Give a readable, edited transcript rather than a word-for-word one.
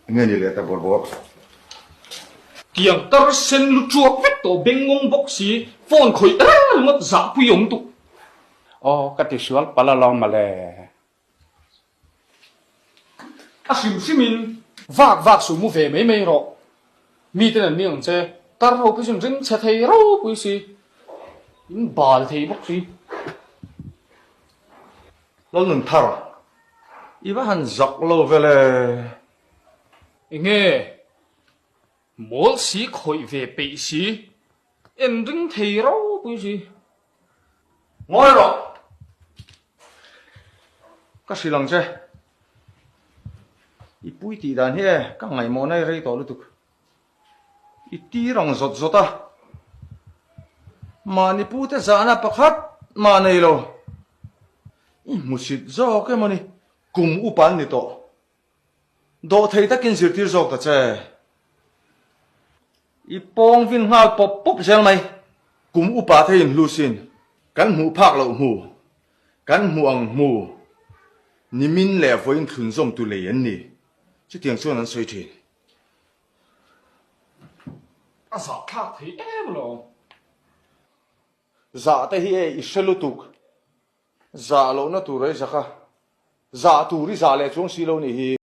Enge ni leh ta bawr bawr. Tiang tar sen lu chuak vek tawh beng ngawng bawk si phone khawih reng ringawt zahpui awm tuk. Aw ka ti sual palh alawm mawle. A hrim hrim in vak vak suh mu ve mai mai rawh. Mi ten an ning ang che tar ropui chuan ring chhe thei ropui si in bal thei bawk si. Lalnun thar i va han zak lo ve le. Enge mawl si khawih ve peih si en ring thei ropui si. Ngawi rawh! Ka hrilh ang che. I pui tih dan hi e, ka ngaihmawhna i rei tawh lutuk. I tir ang zawt zawt a. Mahni pute zahna pakhat mah nei lo. I hmusit zawk emaw ni, kum upa an ni tawh. Dawhthei takin zirtir zawk ta che. I pawng vin nghal pawp pawp zel mai. Kum upa theiin hlu sin. Kan hmuh phak loh hmu. Kan hmuh ang hmu. Nimin leh vawiin thlun zawm tu lei an ni. Chutiang chuan an sawi thin. A zahthlak thei em lo. Zah te hi e i hre lutuk. Zah lohna tur a i zak a. Zah tur i zah leh chuang si lo nih hi.